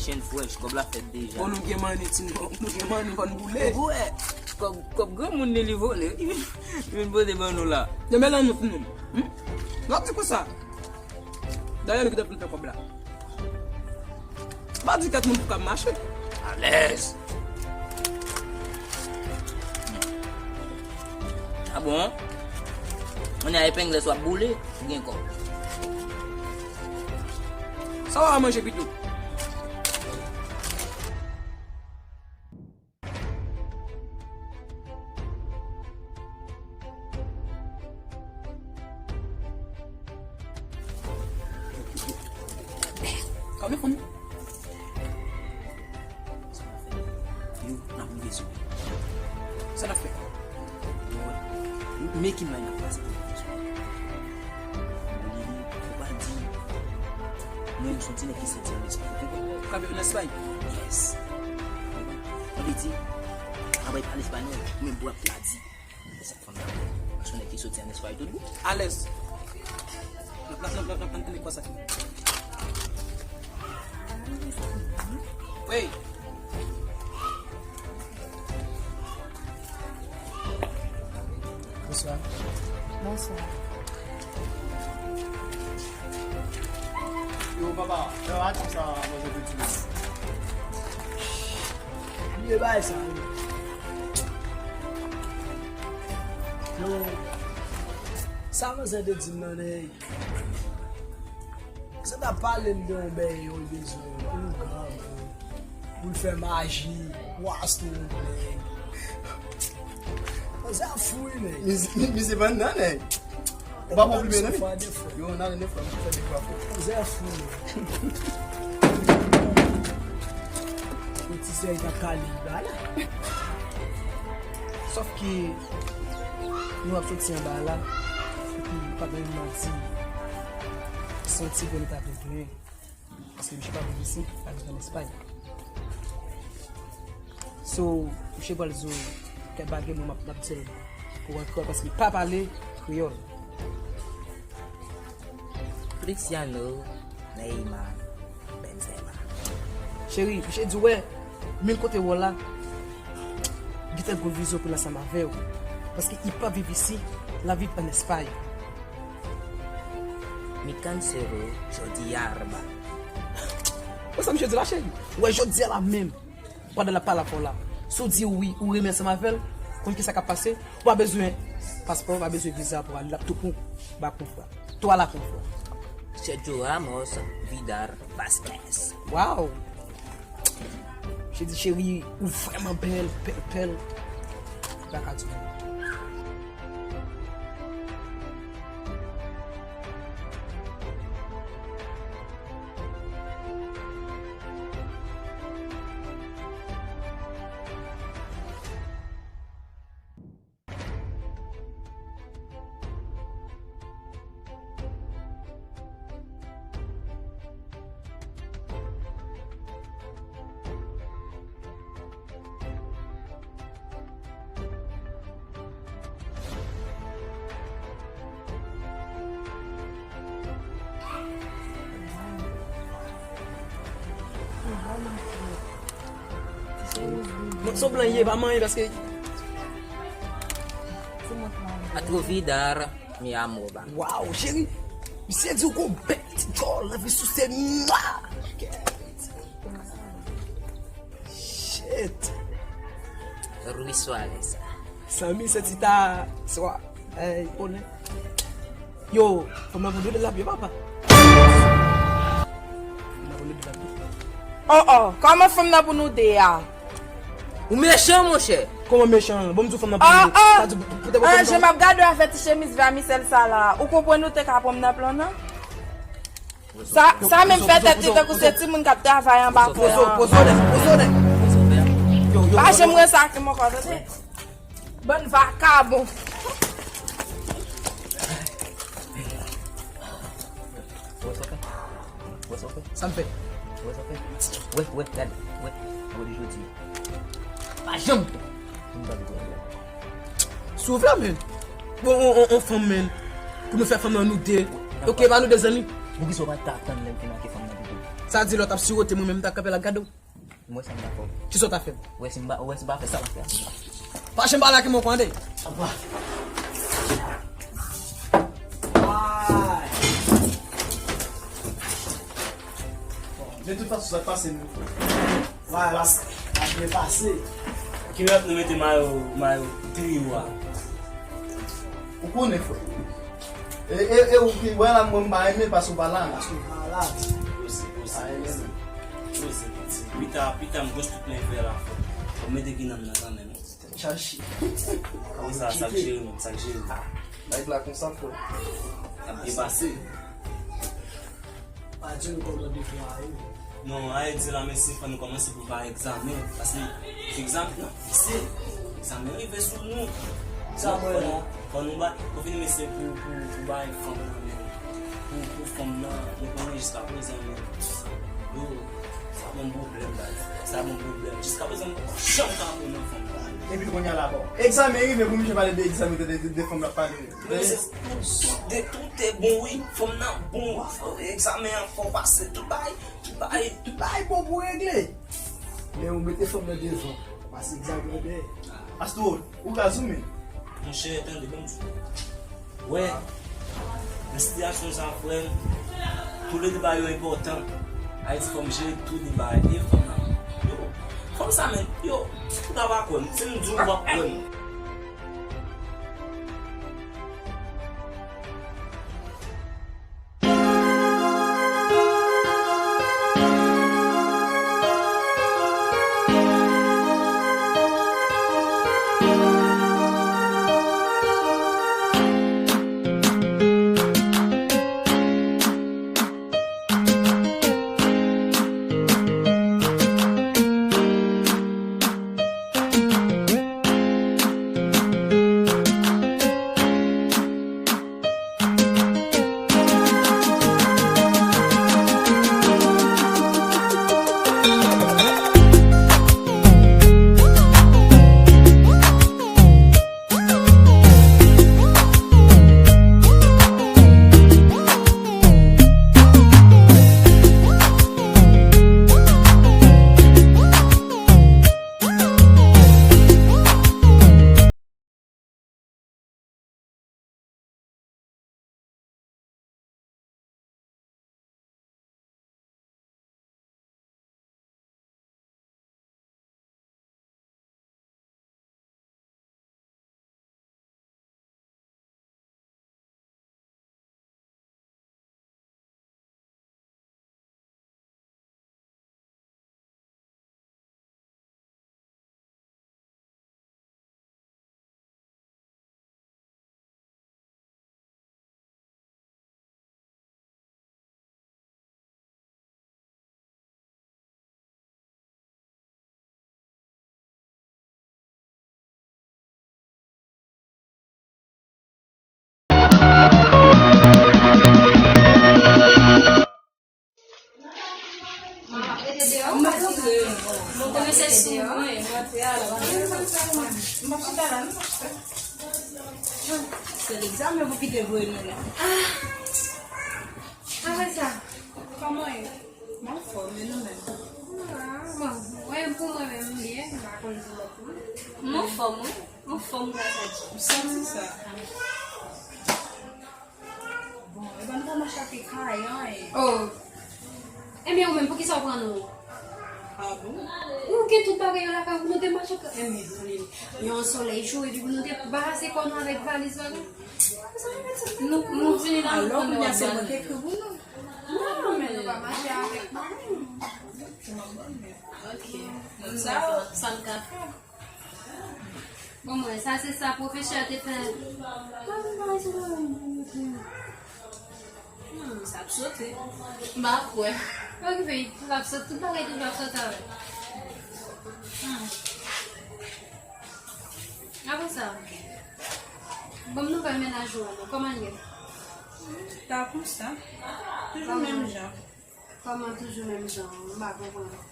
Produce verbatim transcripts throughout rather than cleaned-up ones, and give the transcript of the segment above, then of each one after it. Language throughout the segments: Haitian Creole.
Chen fresh, kòb la fèt deja. Bon, nou gen manni, ti nou, nou gen manni, fò n boule. Ou wè, kòb, kòb granmoun li, li vole. Li vin, li vin pote ban nou la. Demen lan nou fini. Hmm? Nou ap di konsa. Dayè, nou ki t ap fè kòb la. Pa di kèk moun pou k ap mache. Alèz. A bon? Kounye a epengle sou ap boule, ou gen kòb. Sa w a manje pito? Kòb yo fann. Yo, n ap rive sou li. Sa n ap fè? Yo, men ki may n ap pase pou rive sou li. Lili, fò pa di mwen m son ti nèg ki soti an Espay. Kòb yo an Espay? Yes. Ou konprann? Sa vle di, apre pale espanyòl, ou menm pou w ap tradui. Sa fanm nan, se yon nèg ki soti an Espay tout bon. Alèz. Nan, nan, nan, nan, nan, nan, nan, nan, sa fini. Wi. Bonswa. Bonswa. Yo, papa, yo, atik sa, manje de ti. Bliye bagay sa, wi. Yo, sa manzè te di m nan, nèg. Sa t ap pale m de yon bèy yo bezwen, yon gran, pou l fè maji, pou astro yon nèg. Manzè ap fou wi, nèg. Misye, misye pa nan, nèg. Ou pa pran plimen non. Yo, nan de fwa, m fè de fwa fou. Manzè ap fou, nèg. Yon ti sèy k ap kale li ba la. Sòf ke nou ap soti anba la, epi pa gen manti. Santi pou nou ta bezwen. Paske misye pa viv isi, pa viv an Espay. So, misye pral di w kèk bagay mwen m ap, m ap di l pou w antre paske li pa pale kreyòl. Cristiano, Neymar, Benzema. Cheri, misye di w wè, men kote w la, gentan gwo vizyon pou l ansanm avè w. Paske li pa viv isi, l ap viv an Espay. Mi cansero, yo diarba. Wè sa misye di la, cheri? Wè, jodi a la menm, pandan l ap pale avè w la, si w di wi, ou renmen ansanm avè l, konn kisa k ap pase? Ou pa bezwen paspò, ou pa bezwen viza pou ale, l ap tou pran w ba konfwa. Tou a la konfwa. Sergio Ramos, Vidal, Vasquez. Waw! Misye di, cheri, ou vrèman bèl, bèl, bèl. Baka di. Mwen sou blan ye, pa manyen paske. Atro vidar, mi amor, ba. Waw, cheri. Misye di w gon bèl ti djòl, anvi souse mwa. Shit. Luis Suarez. Sami, se ti ta, swa, eh, konnen. Yo, fanm nan pou nou de l ap ye, papa. Fanm nan pou nou de l ap ye. Oh, oh, kòman fanm nan pou nou de a? Ou mechan, monchè. Kòman mechan? Bon, m di w fanm nan pou nou de. Ah, ah. Sa di, pou, pou, pou, ah, jan m ap gade w avè ti chemiz vèmisèl sa la. Ou konprann ou te ka pran m nan plan nan? Sa, sa menm fè tèt li tankou se timoun k ap travay anba fè an. Pozo, pozo, nèg, pozo, nèg. Yo, yo, pa janm resake m ankò, tande? Bann vakabon. Wè sa w fè? Wè sa w fè? Sa m fè? Wè sa w fè? Wè, wè, gade, wè. Wè de jodi. Pa janm. Pou m pa di konsa. Si w vle, men. Bon, on, on, on fanm, men. Pou nou fè fanm nan nou de. Ok, pa nou de zanmi. Poukisa w pa t atann lè m fin ake fanm nan pito? Sa di lè w t ap sirote mwen menm, m ta kanpe la gade w. M wè sa m ta fè w. Kisa w ta fè m? Ou wè si m pa, ou wè si m pa fè sa m ap fè a? Fache m pale ak mwen, tande. Apa. Ay. Bon, de tout fason, sa k pase nou. Vwala, sa ap byen pase. Kilòt nou mete mayo, mayo triyo a. Ou konnen, frè. E, e, e ou ki wè la, mwen m pa renmen paske w pa la, paske w pa la. Poze, poze, poze. Poze, poze. Pita, pita, m gòs tout men vè la, frè. Ou mete ki nanm nan kanmenm. Chache. Konsa, sa k jere nou, sa k jere nou. Nèg la konsa, frè. Ap byen pase. Pa di nou kòman devwa a ye. Non, a ye di la, mesye, fò nou kòmanse prepare egzamen. Paske egzamen nan, mesye, egzamen rive sou nou. Sa mwen la. Fò nou ba, fò fini, mesye, pou, pou, pou bay fanm nan, men. Pou, pou fanm nan, nou konnen jiska prezan, men. Yo, sa ban m pwoblèm, baz. Sa ban m pwoblèm. Jiska prezan, m pa janm ka pran nan fanm nan. Epi kounye a la, bon. Egzamen rive pou misye pale de egzamen, de, de, de fanm l ap pale. Men se tout, tout, de tout te bon, wi. Fanm nan bon, egzamen an fò pase, tout bagay, tout bagay. Tout bagay bon pou regle. Men ou mete fanm nan devan. Pase egzamen an dèyè. Astro, ou ka zoumen. Monchè, tande, ban m di w. Wè, nan sitiyasyon sa, frè m, toulede bagay yo enpòtan. Ayiti, fò m jere toulede bagay. E fanm nan, yo, fanm sa menm, yo, ou ta va kwè m. Si m di w, ou p ap kwè m. Mwen pa konnen se sou mwen, mwen antre a la. Mwen pa chita la, non. Se egzamen pou kite voye nou la. Ah! Apre sa, kòman w ye? Mwen anfòm, e nou menm? Ah, bon, mwen, pou mwen menm, m byen, m pa konn pou lòt moun. M anfòm, wi. M anfòm gras a Dye. M santi sa. Bon, e pa nou pa mache ak kay, an, e. Oh. Ebyen, ou menm, poukisa w pran nou? Ah bon? Ou gen tout bagay yo lakay ou, nou te mache ak, ebyen, yon solèy cho, epi pou nou te barase kò nou avèk valiz la, non? Nou, nou vini la, nou pran nou ap bale. Non, men nou pa mache avèk mwen menm. Ok. Sa, sa n ka fè. Bon, mwen, sa se sa pwofesè a te fè. Hmm, sa ap sote. M pa kwè. Ok, fey, l ap sote, tout bagay toujou ap sote avè l. Hmm. Apre sa, ban m nouvèl mennaj ou an non, kòman l ye? Pa konsa. Toujou menm jan. Kòman toujou menm jan? M pa konprann.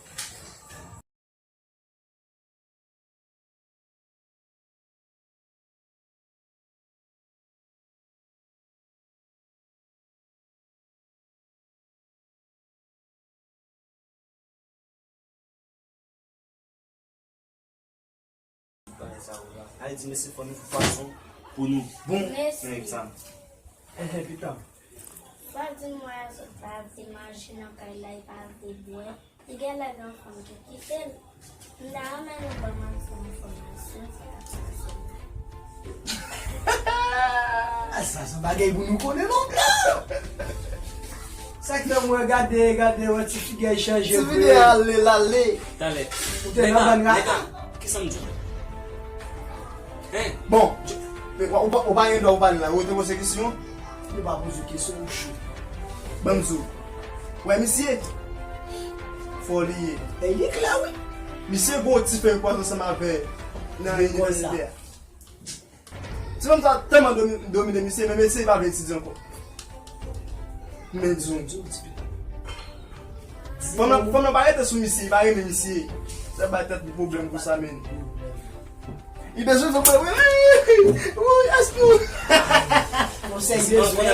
Bagay sa yo la. Ayiti, mesye, fò nou fè fason pou nou bon nan egzamen. Enhen, pita. Fò di m wè sot pa te manje nan kay la, e pa te bwè. Li genlè gen yon fanm ki kite l. M ta renmen nou ban m yon ti enfòmasyon sou sa k pase la. Sa se bagay pou nou konnen non. Sa k fè m wè gade, gade, wè ti figi a chanje vre. Ti figi a ale, l ale. Talè. Ou te nan bann rata. Kisa m di w? Hein? Bon, ou pa, ou pa gen dwa ou pale la. Ou te poze kesyon? Ou pa poze kesyon, ou cho. Ban m di w. Wè misye? Fò li ye. E li klè, wi. Misye gwo ti fèy pwaz ansanm avè nan inivèsite a. Ti fanm sa tèlman domi-, domine misye, men mesye pa vle etidye ankò. Men di w. Fanm nan, fanm nan pa rete sou misye, li pa renmen misye. Sa bay tèt li pwoblèm konsa, men. Li bezwen fè wi, wi, wi, wi, aspou. Konsèy bezwen.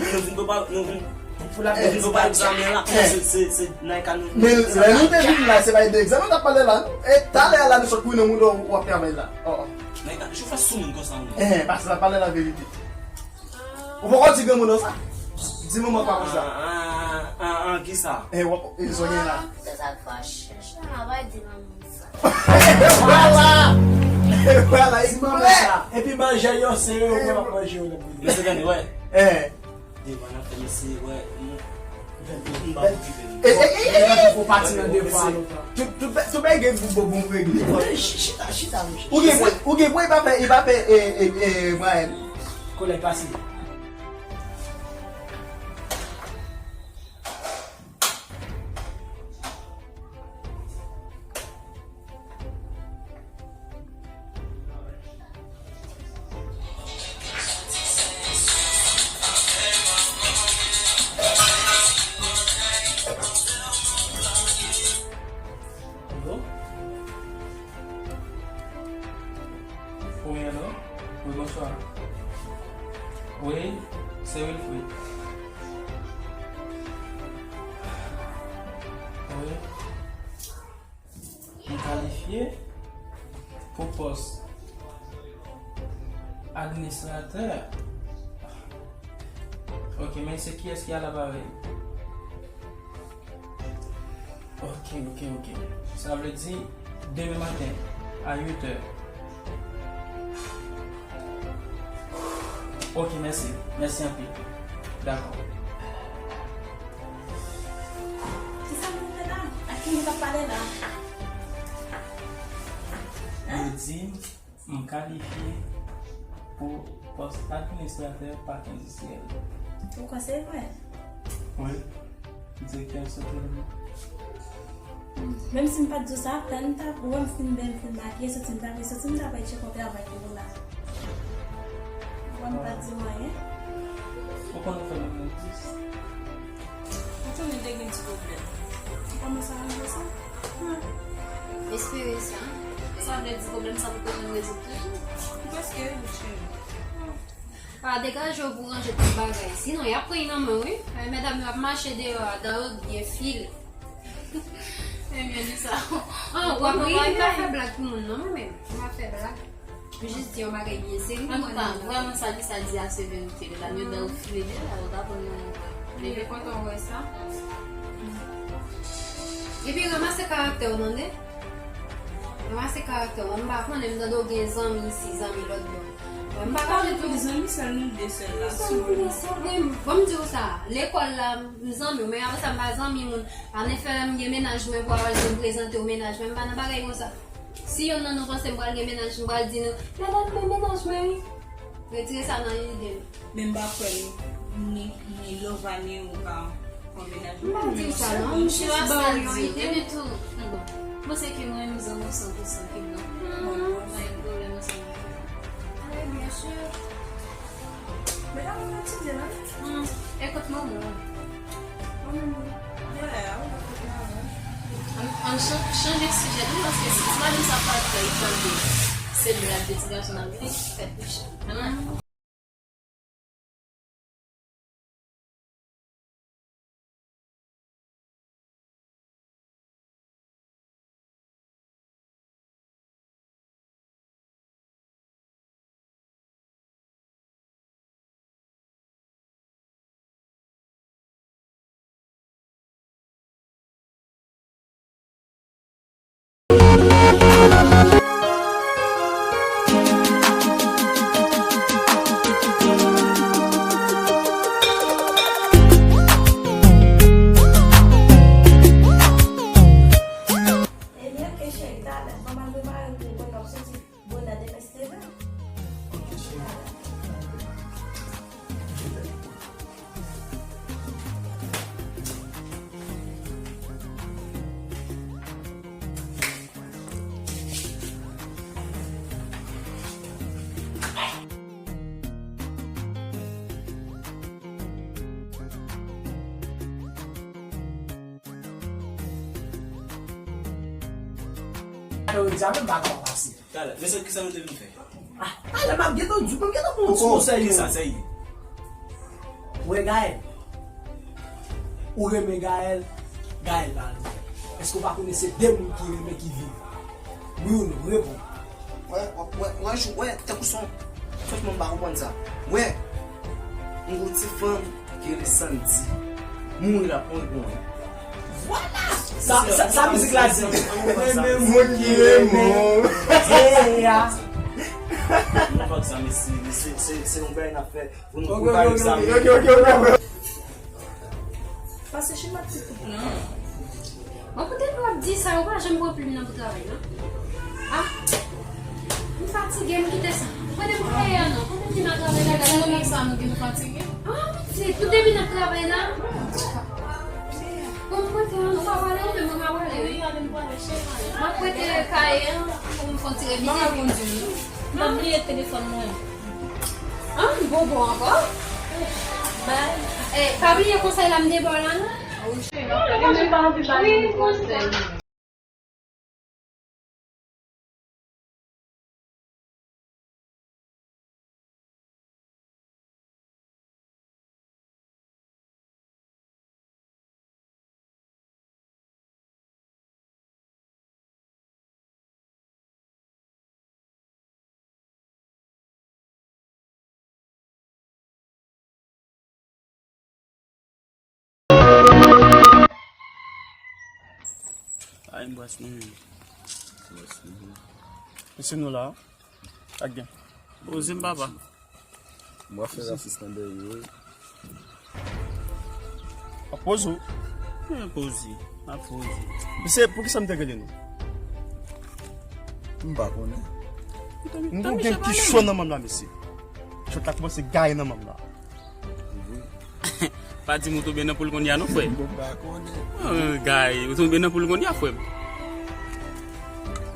Nou vin pou pa, nou vin pou la fè ti bagay. Egzamen la, se, se, se nan ka nou. Men lè nou te vin la, se pa de egzamen n ap pale la, non. E talè a la, nou sot kou nan moun w ap travay la. Oh, oh. Nèg la, jou fè sou moun konsa, moun. Eh, pase la, pale la verite. Ou poko di granmoun nan sa? Di manman pa konsa. Ah, ah, ah, ah, kisa? Eh, w ap, e sa w gen la? Ah, se sa k fè w chèche, m ap di manman sa. E vwala! E vwala, e di manman sa. Epi manje yo, se yo, yo ap manje yo nan bouda. Mesye, tande, wè. Eh. Devan n ap fè mesye, wè, m, m pa okipe m. Eh, eh, eh, eh, eh, eh. Fò pati nan devan nou. Tout, tout, tout bagay gen bon, bon, bon regle. Chita, chita, mesye. Ou gen pwen, ou gen pwen, e pa fè, e pa fè, eh, eh, eh, Brian. Kolèg pase. Alo? Wi, alo? Wi, bonswa. Wi, se Wilfrid. Wi. M kalifye pou pòs administratè. Ok, men se kiyès ki al aparèy? Ok, ok, ok. Sa vle di demen maten a uit è. Ok, mèsi. Mèsi anpil. Dakò. Kisa m te fè la? Ak ki moun k ap pale la? Yo di m kalifye pou pòs administratè pak endistriyèl. Ou kwè se vre? Wi. Direktè sòt la. Menm si m pa t di w sa, apèn m t ap, ou wè m fin bèl, m fin makiye, soti m t ap, soti m t ap al tcheke yon travay pou ou la. Ou wè m pa t di w anyen. Ou konn fè moun nan plis. Ou konnen te gen ti pwoblèm. Ou kòmanse ranje sa? Espere sa. Sa vle di pwoblèm sa poko jwenn rezoud toujou? Ou prèske, mon cheri. Pa degaje w pou ranje tout bagay. Sinon, y ap pran nan men w, wi. Ay, medam yo ap mache deyò a, dan yo byen file. Ebyen, di sa. Ah, w ap ri, m pa fè blag pou moun, non, mwen menm. M pa fè blag. M jis di yon bagay byen serye. Antouka, vrèman, sa ki sa di a se verite. Medam yo dan yo file deyò a, yo ta pran nan men w. Mwen kontan wè sa. Epi, ranmase karaktè w, tande? Ranmase karaktè w. M pa konnen, m tande w gen zanmi isi, zanmi lòt bò. Mwen, m pa ka jwenn tout zanmi, sèl nou de sèl la. Sèl nou de sèl. Bon, m di w sa, lekòl la, m zanmi w, men apre sa, m pa zanmi moun. Ane fè m gen mennaj mwen pou al vin prezante w mennaj mwen, m pa nan bagay konsa. Si yonn nan nou panse m pral gen mennaj, m pral di nou, "Medam, men mennaj mwen wi." Retire sa nan lide nou. Men m pa kwè ni, ni Lova ni ou ka pran mennaj mwen. M pa di w sa non, m jis ba w yon ide. Epi tou, bon, m panse ke mwen menm zanmi w san pou san ke m nan. Bon, pa gen pwoblèm ansanm avè w. Wi, byen si. Medam, nou etidye la. Hmm, e kot manman w? Manman m, dèyè a, wi, kot manman m. Ann, ann chan-, chanje sijè nou, paske si ti madanm sa pral fè, li pral di, se blag de ti gason n ap vini, fèt kouche. Ann. Yo, egzamen m pa ka pase. Talè, men se kisa nou te vin fè? Ah, talè m ap gentan di w, m gentan pran yon ti konsèy yo. Kisa, sèye? Wè, Gaël. Ou renmen Gaël, Gaël pa renmen. Èske w pa konnen se de moun ki renmen ki viv? Wi ou non? Reponn. Wè, wè, wè, wè, tankou se yon, franchman, m pa konprann sa. Wè, m gon ti fanm ki rele Sandy. Mouri la, pon bon. Vwala! Sa, sa, sa mizik la di. Renmen moun ki renmen. Yeah. Nou pa sa, men se, se, se, se yon bagay n ap fè. Pou nou, pou nou pale sa, men. Pase chima ti kout lan. Bon, poutèt w ap di sa, ou pa janm pran plim nan pou travay, non? Ah! M fatige, m kite sa. Kote m kreye an, non? Kote m vin nan travay la, gade nan sa, nou gen fatige. Ah, pitit, ou te vin nan travay la? Bon, m prete an, ou pa prale, ou menm ou ka prale, wi. M ap prete kaye an pou m fè yon ti revize. Mama kondi, wi. M ap bliye telefòn mwen. Ah, m bobo ankò. Bay. Eh, pa bliye konsèy la m te ba w la, non? Wi, cheri. Wi, konsèy. Ay, m bwès nou menm. Mesye nou la. Ak gen. Poze m, papa. M ap fè rasis nan dèyè yo. Ap poze w. Mwen poze. M ap poze. Mesye, poukisa m te rele nou? M pa konnen. M gon gen kichò nan manm la, mesye. Kichò la kòmanse gaye nan manm la. Pa di m ou tonbe nan poul kounye a non, frè m. Bon, m pa konnen. Oh, Guy, ou tonbe nan poul kounye a, frè m.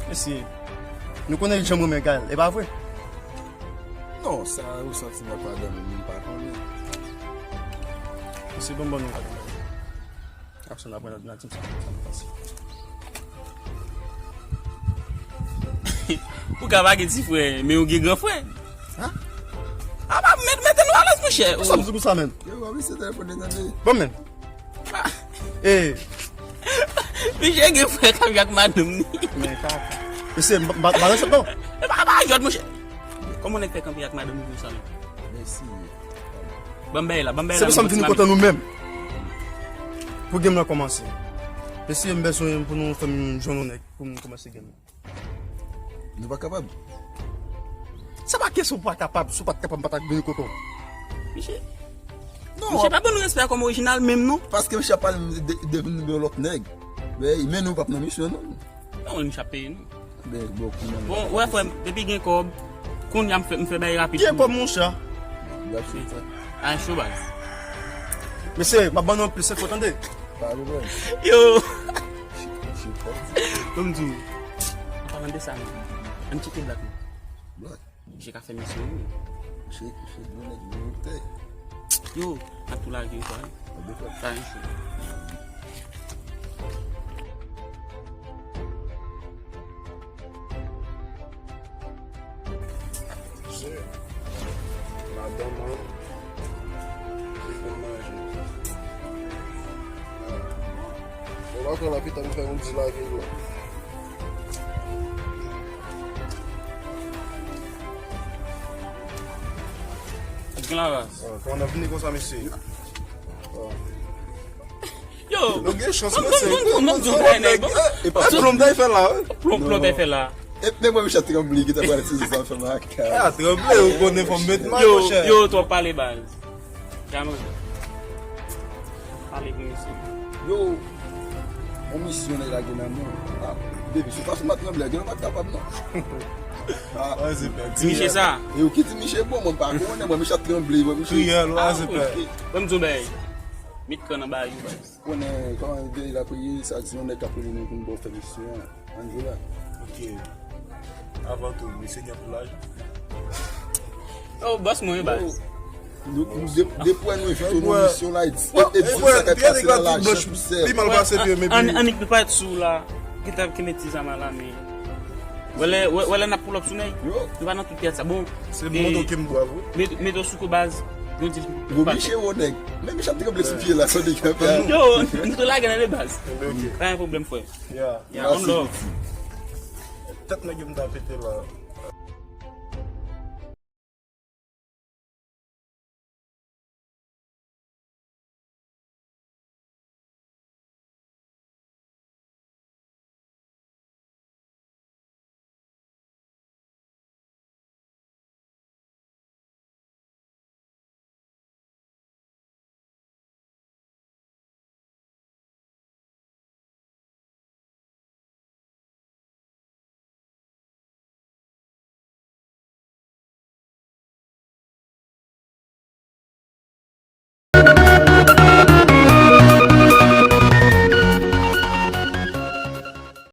Mesye, nou konnen jan m renmen Gaël, e pa vre? Non, sa resanti m ak madanm mwen, m pa konnen. Mesye, ban m bon nouvèl. Aksyon apre nan, nan tim sa, sa nou pase. Ou ka pa gen ti frè, men ou gen gran frè. Hein? A pa met, mete nou alèz, monchè. Kisa m di konsa, menm? Yo, wè, misye telefòn li tande. Bon, menm. Eh. Misye gen frè kanpe ak madanm li. Men kaka. Mesye, m pa, m pa nan chòt, non. E pa, pa jòt, monchè. Kòman nèg fè kanpe ak madanm li konsa, menm? Mèsi. Ban m bay la, ban m bay la. Se pou sa m vin kontan nou menm. Pou game lan kòmanse. Mesye, m bezwen pou nou fè m jwenn yon nèg pou m kòmanse game lan. Nou pa kapab. Se pa kesyon pa kapab, si w pa t kapab, m pa t ap vini kote w. Misye. Non, misye pa ban nou respè a kòm orijinal menm non. Paske misye ap pale de, de, de vin yon lòt nèg. Men, men nou p ap nan misyon non. Non, misye ap peye nou. Ben, bon, kounye a. Bon, wè, frè m, depi gen kòb, kounye a m fè, m fè bagay rapid. Gen kòb, monchè. Mesye, m ap ban nou plis enfo, tande. Pa pwoblèm. Yo. Bon, m di w, an palan de sa, non, ann tcheke Black, non. Black. Misye ka fè misyon wi. Misye, misye gwo nèg, gwo tè. Yo, n ap tou lage yo, pa. An de fwa. Pa yon cho. Se madanm an ki fè manje. Bon, pa pran la pita, m fè yon ti lave la. Gen la ras. Ah, kòman n ap vini konsa, mesye? Ah. Yo, nou gen chans, mesye. Bon, bon, bon, bon, bon, bon, bon, bon. E pa plonb tay fè la, wi. Plonb, plonb tay fè la. E, men mwen, misye tranble, ki ta pral sezi sa fè makak. Ah, tranble, ou konnen fò m met may, monchè. Yo, yo, twòp pale, baz. Gaman. Pale pou misye. Yo, yon misyon nèg la gen nan men w. Ah, baby, se fason m ap tranble, gen lè m pa t kapab non. Ah. Ti miche sa. Yo, ki ti miche bon, mwen pa konnen, mwen miche ap tranble, mwen miche. Kriyèl, wè, se pè. Mwen m di w bay. Met kran nan bay ou, bay. Konnen kòman gen la priye, sa di yon nèg k ap rele nou pou n ba w fè misyon an. Ann jwe la. Ok. Avan tou, mesye gen pou lajan. Oh, bòs mwen, wi, baz. Nou, nou de, de pwen nou evite nou misyon la, e di, e di sa k ap pase nan lajan, pi mal pase pi yo, men pi. Annik nou pa t sou la. Ki t ap ki met ti zam a la, men. Wè lè, wè, wè lè n ap pull up sou nèg. Yo. Nou pa nan tout tèt sa. Bon, se mond oke m bwa vre. Met, met w sou kou baz. Nou di. Gwo miche wo nèg. Men miche ap te kanpe sou pye la, san nèg kanpe a. Yo, nou tou lage nan de baz. Ok. Pa gen pwoblèm, frè. Yeah. Yeah, on love. Tèt nèg yo m ta pete la.